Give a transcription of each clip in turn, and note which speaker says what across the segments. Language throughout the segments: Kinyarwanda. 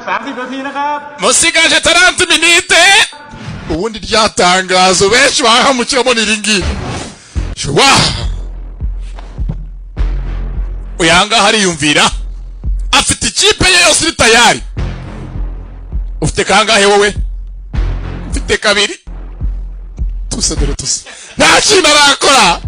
Speaker 1: 30 นาทีนะครับ
Speaker 2: Musigaje 30 minutes. Ubundi rya tangazo benshi bahamukiramo ni iri ngiri. Wa uyu ahangaha ariyumvira, afite ikipe ye yose iri tayari. Ufite kangahe wowe? Mfite kabiri. Tuse, dore tuse, nta kintu arakora.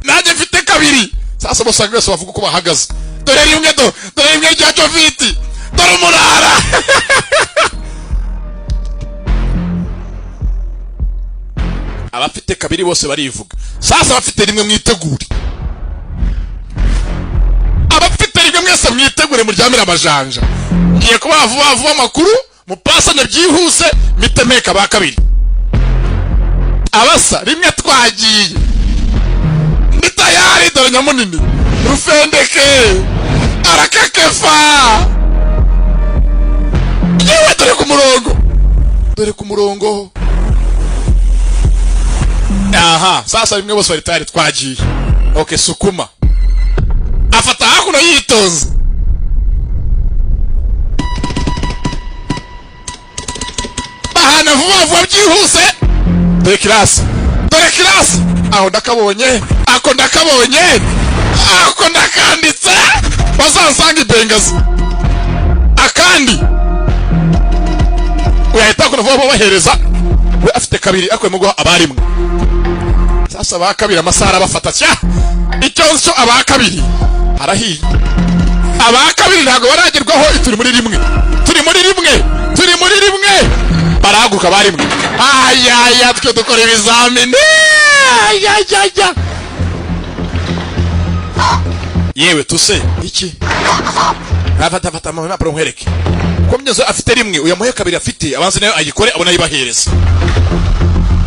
Speaker 2: Nanjye mfite kabiri. Sasa bose bose bavuga uko bahagaze. Dore rimwe, dore rimwe rya Joviti, dore umurara. Abafite kabiri bose barivuga. Sasa abafite rimwe mwitegure, abafite rimwe mwese mwitegure, muryamire amajanja. Ngiye kubaha vuba vuba amakuru, mupasane byihuse, mitemeka ba kabiri. Abasa rimwe twagiye, ni tayari. Dore nyamunini rufendeke arakakefa. Yewe, dore ku murongo, dore ku murongo. Aha sasa rimwe bose bari tayari, twagiye. Okay, sukuma afata hakuno yitonze. Bahana vuba vuba byihuse. Dore kirasi, dore kirasi. Aho ndakabonye, ako ndakabonye, ako ndakanditse, bazansanga ibengazi. Akandi uyahita hakuno vuba vuba bahereza. We afite kabiri, akuyemo guha abarimwe. Sasa aba kabiri amasaha arabafata cya icyo cyo. Aba kabiri harahiye, aba kabiri ntabwo baragerwaho. Turi muri rimwe, turi muri rimwe, turi muri rimwe. Barahaguruka barimwe. Ayaya, twe dukora ibizamini. Ayayaya, yewe tuse iki? Afata, fata impapuro nkwereke ko myezo afite rimwe, uyamuhe kabiri afite, abanze nayo ayikore abona ayibahereza.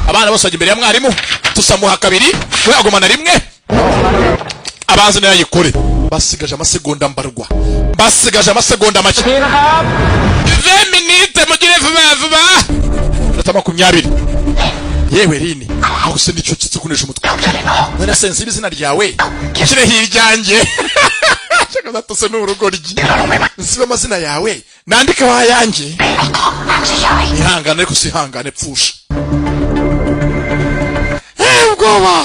Speaker 2: Abana bose bajya imbere ya mwarimu, tusamuha kabiri, we agumana rimwe, abanze nayo ayikore. Basigaje amasegonda mbarwa, basigaje amasegonda make.
Speaker 1: ทีนะครับ
Speaker 2: 20 minutes, mugire vuba vuba, minota 20. Yewe rini, aho se nicyo kitsukunisha umutwe? None se nsibe izina ryawe shyireho iryanjye? Shaka zatose ni urugoryi. Nsibe amazina yawe nandike ayanjye? Ihangane, ariko sihangane, pfusha. Ubwoba.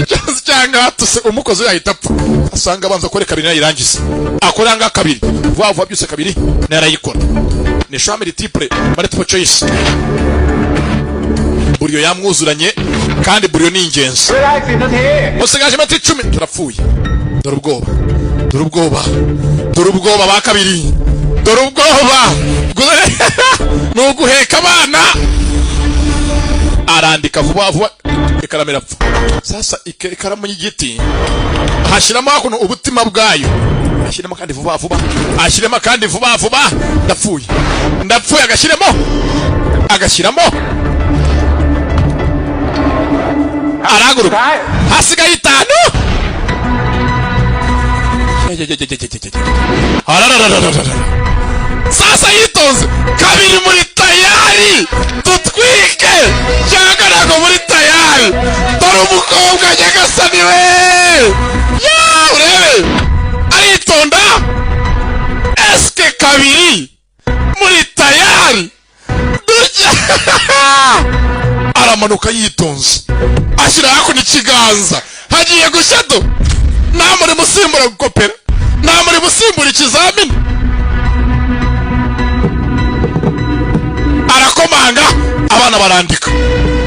Speaker 2: Ikibazo cyangwa tuse umukozi yahita apfa, asanga abanza akore kabiri nayirangiza, akora nga kabiri vuba vuba byose, kabiri narayikora. Ni choix multiple, multiple choice. Buriyo yamwuzuranye kandi buriyo ni ingenzi.
Speaker 1: เวลาอีก10นาที
Speaker 2: Musigaje iminota 10, turapfuye. Dore ubwoba, dore ubwoba, dore ubwoba ba kabiri, dore ubwoba. Ni uguheka abana. Arandika vuba vuba, ikaramu irapfa. Sasa ikaramu y'igiti hashyiramo hakuno ubutima bwayo, ashyiramo kandi vuba vuba, ashyiramo kandi vuba vuba. Ndapfuye, ndapfuye. Agashyiramo, agashyiramo, arahaguruka.
Speaker 1: ท้าย
Speaker 2: Hasigaye itanu. Arararararara. Sasa yitonze kabiri, muri tayari tutwike cyangwa ntabwo muri tayari? Dore umukobwa, nyagasani we ya, urebe aritonda. Eske kabiri muri tayari? Dujya. Aramanuka yitonze, ashyira hakuno ikiganza, hagiye gushya. Do nta murimo usimbura gukopera, nta murimo usimbura ikizamini. Arakomanga, abana barandika,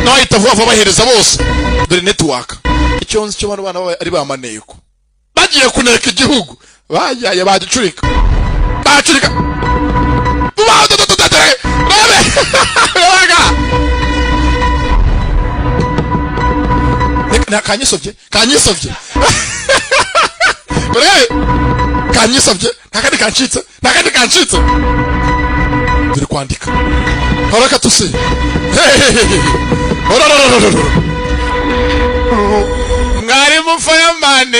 Speaker 2: nawe ahita vuba vuba bahereza bose. Dore network. Icyo nzi cyo, bano bana ari ba maneko bagiye kuneka igihugu, bayaye bagicurika, bacurika. Rebe rebaga. Kanyisovye, kanyisovye, urebe kanyisovye, nta kandi kancitse, nta kandi kancitse. Dore kwandika haraka tuse. Mwarimu fireman,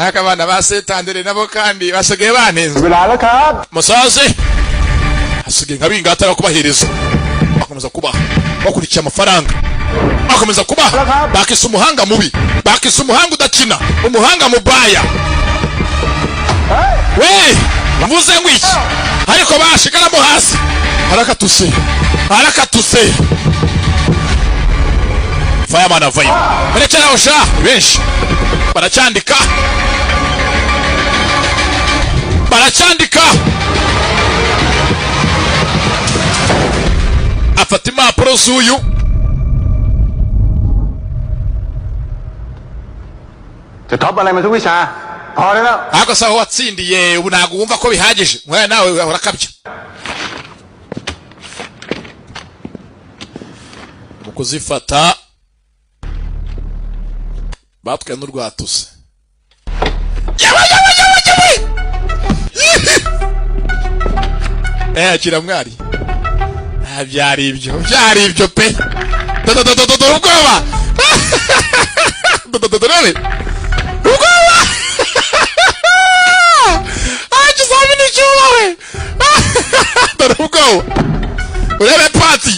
Speaker 2: aka abana ba setandere nabo kandi basigaye banenze.
Speaker 1: เวลาแล้วครับ
Speaker 2: Musaze hasigaye nka bingatara kubahereza. Bakomeza kubaha bakurikiye amafaranga, bakomeza kubaha, bakisa umuhanga mubi, bakisa umuhanga udakina, umuhanga mubaya we. Mvuze ngo iki? Ariko bashikaramo hasi, harakatuse, harakatuse. Fireman avayo, berekeraho sha. Benshi baracyandika, baracyandika. Afata impapuro z'uyu.
Speaker 1: จะท็อปอะไรมาทุกวิชา พอได้แล้ว
Speaker 2: Ariko se aho watsindiye ubu ntabwo wumva ko bihagije? Mwana nawe urakabya mu kuzifata. Batwaye n'urwatuse. Yawe, yawe, yawe, yawe! Eh, akira mwari. Ah, byari ibyo, byari ibyo pe. Dododododo, ubwoba. Dodododo, rebe ubwoba. Ah, ikizamini cyubahwe. Dore ubwoba, urebe pati.